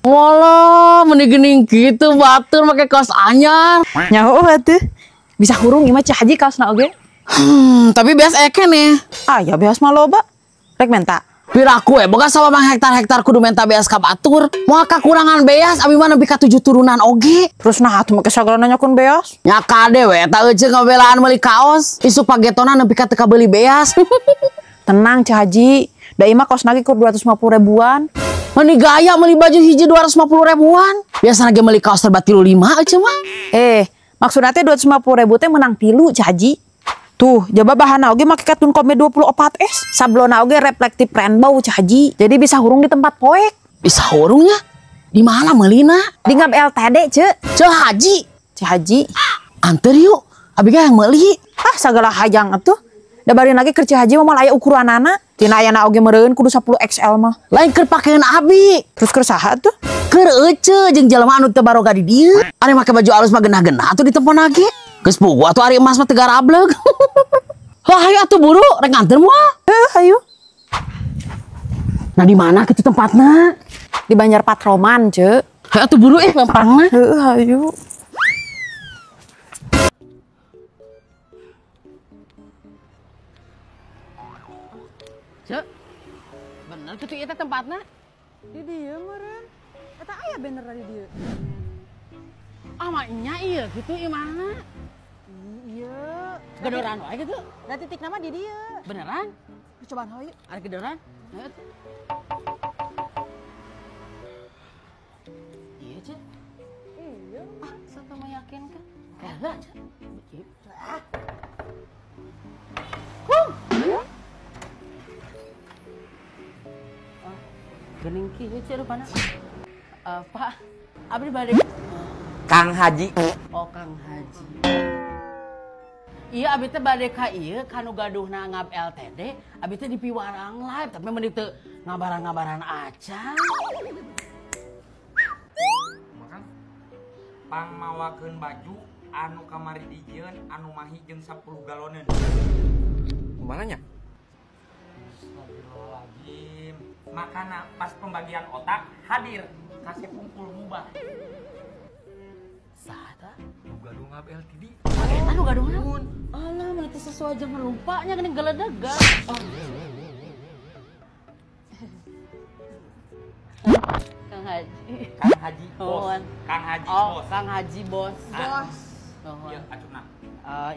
Walah, meni geuning kitu batur make kaos anyar. Nyaho atuh. Bisa hurung ieu mah Ceu Haji kaosna oge. Tapi beas eke nih. Ah, ya beas mah loba. Rek menta. Piraku we boga sawah mang hektar-hektar kudu menta beas ka batur. Moal kakurangan beas abi mah nepi ka 7 turunan oge. Terus nah atuh make sagala nanyakeun beas. Nya kade we eta euceuk ngabelaan meuli kaos. Isuk pagetona nepi ka teu kabeuli beas. Tenang Ceu Haji, da ieu mah kaosna ge kur 250 ribuan. Meni gaya meuli baju hiji 250 ribuan. Biasana ge meuli kaos serba 35 euceuk mah. Maksudna teh 250 ribu teh menang tilu Ceu Haji. Tuh, jaba bahanna oge make katun kome 24S. Sablonna oge reflektif rainbow Ceu Haji. Jadi bisa hurung di tempat poek. Bisa hurungnya? Di mana meulina? Di Ngab LTD, Ceu. Ceu Haji. Ceu Haji. Anter yuk. Abi ge yang meuli. Ah, sagala hayang atuh. Da bari lagi keur Ceu Haji mah moal aya ukuranana. Tina ayana oge meureun kudu 10 XL mah. Lain keur pakean abi. Terus keur saha tuh? Keur euceu jeung jelema anu teu baroga di dieu. Ari make baju alus mah genah-genah atuh ditempona ge. Geus puguh atuh ari emas mah teu garableug. Lah hayu atuh buru rek nganter moal. Heuh, hayu. Nah di mana kitu tempatna? Di Banjar Patroman, Ceu. Hayu atuh buru lempangna. Heuh, hayu. Ceu. Bener kitu ieu teh tempatna? Di dieu meureun. Eta aya banner di dieu. Ah, nya ieu kitu imahna. Iya. Gedoran wae gitu. Da titik nama di dieu. Beneran? Cobaan hayu. Ada gedoran? Ayo. Iya, Ceu. Iya. Ah, satu meyakinkan. Heula, Ceu. Ah. Huh. Oh, geuning kieu Ceu rupana. Pak, abdi bade Kang Haji. Oh, Kang Haji. Iya, abi teh bade ka ieu kanu gaduhna Ngab LTD, abi teh dipiwarang live, tapi meni teu ngabaran-ngabaran acan. Makan pangmawakeun baju anu kamari dijieun anu mahi jeung 10 galoneun. Kumaha nya? Astagfirullahaladzim. Makana pas pembagian otak hadir kasih pungkul mubah. Saha? Nu gaduh Ngab LTD. Eta nu gaduhna. Alah, mana teh sesuai jeung rupanya geuning geledegan. Oh. Kang Haji. Kang Haji bos. Kang Haji bos. Kang Haji bos. Bos. Iya, acupna.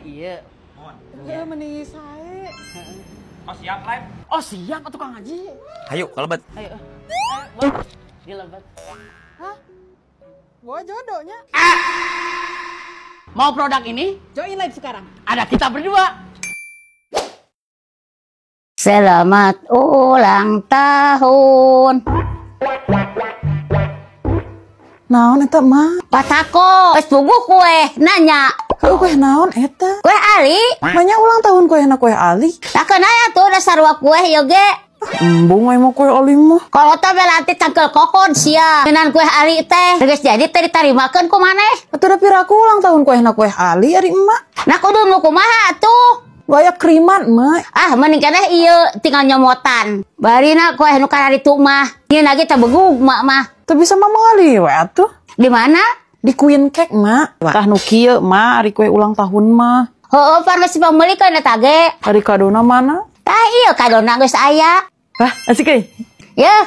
Iya. Mohon. Heuh, meni sae. Oh, siap live? Oh, siap atuh Kang Haji. Hayu, kalebet. Ayo. Ayo, dilebet. Hah? Gua jodohnya. Mau produk ini? Join live sekarang. Ada kita berdua. Selamat ulang tahun. Naon eta mah? Patako, geus puguh kue nanya. Heuh, kue naon eta? Kue Ali. Manya ulang tahun kue na kue Ali. Tah keun aya tuh dasar wa kue ieu ge. Embung aing mah kue Ali mah. Kalau teh berarti cangkel kokon sia. Ngeunaan kue Ali teh. Geus jadi teh ditarimakeun ku maneh. Atuh da piraku ulang tahun kue na kue Ali ari emak. Nah kudu nu kumaha atuh? Gaya kriman emak. Ah mending keneh ieu tinggal nyomotan. Barina kue nu kararitu mah. Ieu lagi teh begug mak mah. Teu bisa mah meuli we atuh. Di mana? Di Queen Cake mak. Tah nu kieu mak ari kue ulang tahun mah. Heueuh farmasi pameulikeun eta ge. Ari kadona mana? Tah ieu kadona geus aya. Wah, asik euy. Yeuh.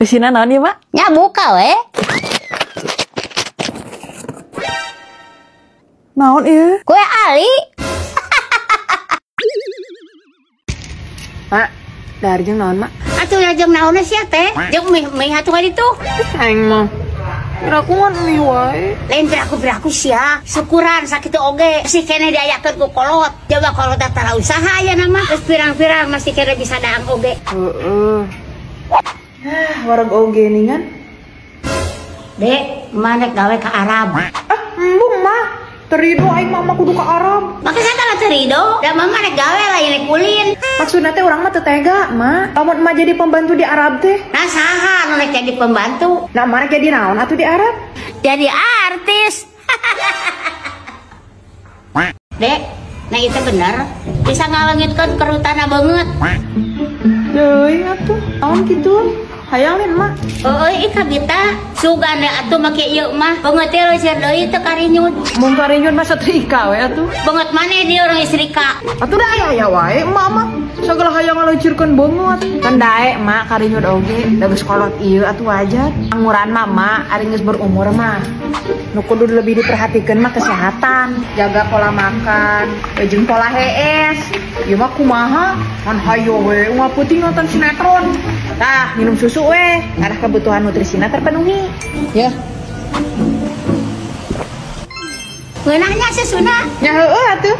Isina naon ieu, Mak? Nya buka we. Naon ieu? Kue Ali. Mak, dahar jeung naon, Mak? Atuh jeung naon sia teh? Jeung mie atuh ka ditu. Aing mah. Piraku ngan mie wae. Lain piraku-piraku sia, syukuran sakitu oge sih keneh diayakeun ku kolot. Coba kolot tara usaha aya nama. Geus pirang-pirang masih keneh bisa daang oge. Heeh. Ah, wareg oge ningan. Dek, mana gawe ka Arab? Ah, embung mah. Terido aing mama kudu ka Arab. Maka saya teh terido, da mama rek gawe lain rek ulin. Maksudna teh urang mah teu tega, Ma. Lamun emak jadi pembantu di Arab teh. Nah saha nu rek jadi pembantu? Nah emak rek jadi naon atuh di Arab? Jadi artis. Dek, nah itu bener. Bisa ngalengitkeun kerutana beungeut. Deui atuh, naon kitu? Hayang lin mah. Euy ih kabita, sugan atuh make ieu mah. Beungeut teh leuseur deui teu karinyut. Mun karinyut mah setrika we atuh. Beungeut maneh dia orang istrika. Atuh da aya-aya wae emak mah. Sagala hayang ngaleucirkeun beungeut. Kan daek mak karinyut oge, da geus kolot ieu atuh wajar. Anguran mah mak ari geus berumur mah. Nu kudu lebih diperhatikeun mah kesehatan, jaga pola makan, jeung pola hees. Ieu mah kumaha? Ngan hayo we unggal peuting nonton sinetron. Tah, minum susu we, ngarah kebutuhan nutrisinya terpenuhi. Ya. Ngeunahnya susuna. Nya heueuh atuh.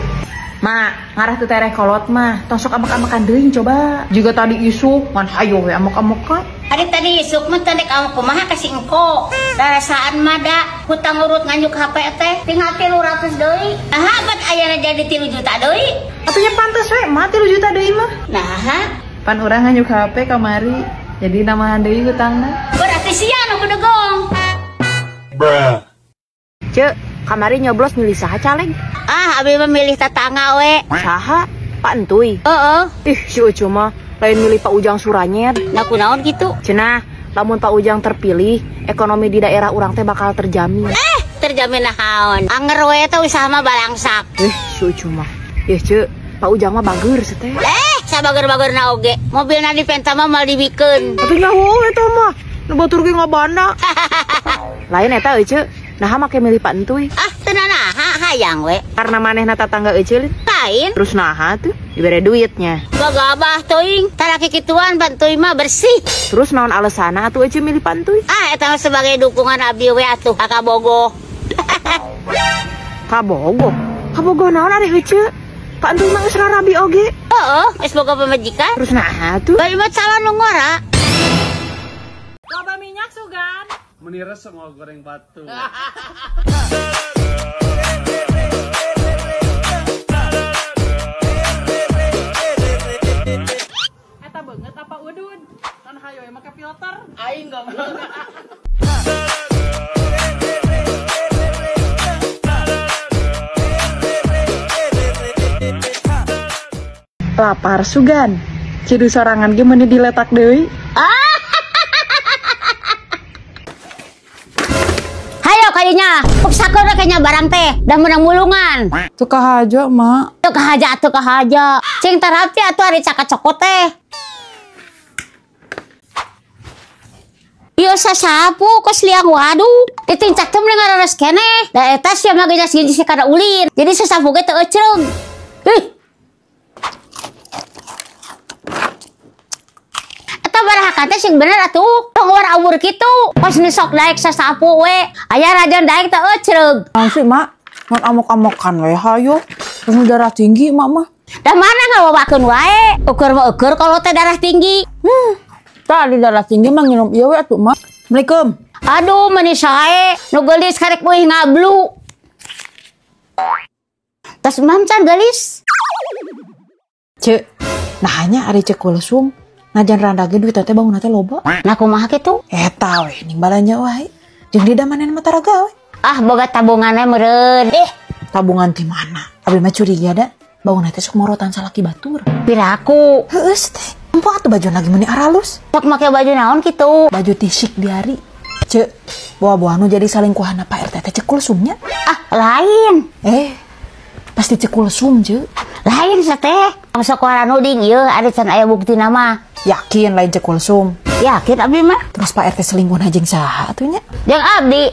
Mak, ngarah teu tereh kolot mah, tong sok amek-amekan deui coba. Jiga tadi isuk, ngan hayo we amek-amekan. Ari tadi isuk mah teu dek amek kumaha ka si engko. Rasaan mah da hutang urut nganjuk HP teh tinggal 300 deui. Aha bet ayana jadi 3 juta deui. Atuh nya pantes we mah 3 juta deui mah. Nah, pan urang nganjuk HP kamari, jadi namahan deui hutangna. Berarti sia nu bedegong. Bruh. Cek, kamari nyoblos milih saha caleg? Ah, abi mah milih tetangga we. Saha? Pak Entuy. Heeh. Ih, si Ucu mah lain milih Pak Ujang Suranyet. Nah, kunaon kitu? Cenah, lamun Pak Ujang terpilih, ekonomi di daerah urang teh bakal terjamin. Terjamin naon? Anger we teh usaha mah balangsak. Ih, si Ucu mah. Ih, Cek, Pak Ujang mah bager seteh. Sabager-bagerna oge. Mobilna dipenta mah mal dibikeun. Atuh nyaho eta mah. Nu batur ge ngabanda. Lain eta euy, Cek. Naha make milih Pak Entuy? Ah, teu naha hayang we. Karena manehna tatangga euy lin. Lain. Terus naha tuh dibere duitnya. Gagabah teuing, taraki kituan Pak Entuy mah bersih. Terus naon alesana atuh euy milih Pak Entuy? Ah, eta mah sebagai dukungan abdi we atuh ka Kabogoh. Kabogoh? Kabogoh naon ari euy? Pak Entuy mah geus rarabi oge. Heeh, geus boga pamajikan. Terus naha tuh? Bari mah calon nu ngora. Loba minyak sugan. Meni resep mau goreng batu. Eta beungeut apa udun? Kan hayo make filter. Aing goblok. Lapar sugan. Cidu sorangan ge meuni diletak deui. Hayo kadinya, paksakeun we kanya barang teh, dah meunang mulungan. Teu kahaja, Mak. Teu kahaja atuh kahaja. Cing tarapti atuh ari cakacokot teh. Ieu sasapu kos liang waduk. Ditincak teh mending ngareres keneh. Da eta sia mah geus geus kana ulin. Jadi sasapu ge teu ecreung. Ih. Eta barahakan teh sing bener atuh. Tong war awur kitu. Kos nu sok daek sasapu we. Aya rajon daek teu ecreug. Naon sih, Mak? Ngan amok-amokan we hayo. Terus darah tinggi, Mak mah. Da mana ngawawakeun wae. Ukur mah ukur kalau teh darah tinggi. Tadi darah tinggi mah nginum ieu we atuh, Mak. Assalamualaikum. Aduh, meni sae. Nu geulis karek meuih ngablu. Tas mam can geulis. Cek, nahanya ari Cek Kulsum. Najan randa ge duit teh bangunna teh loba. Nah kumaha kitu? Eta we ning balanja wae. Jeung di manehna mah tara gawe. Ah, boga tabunganna meureun. Tabungan ti mana? Abi mah curiga da, bangunna teh sok morotan salaki batur. Piraku. Heueuh teh. Empo atuh baju lagi meuni aralus. Sok make baju naon kitu? Baju tisik diari. Cek, buah-buah nu jadi salingkuhanna Pak RT teh Cek Kulsumnya. Ah, lain. Pasti Cek Kulsum, Cek. Lain sateh. Sok waranu ding ieu ari can aya buktina mah. Yakin lain Cek Kulsum. Yakin abdi mah. Terus Pak RT selingkuhna jeung saha atuh nya? Jeung abdi.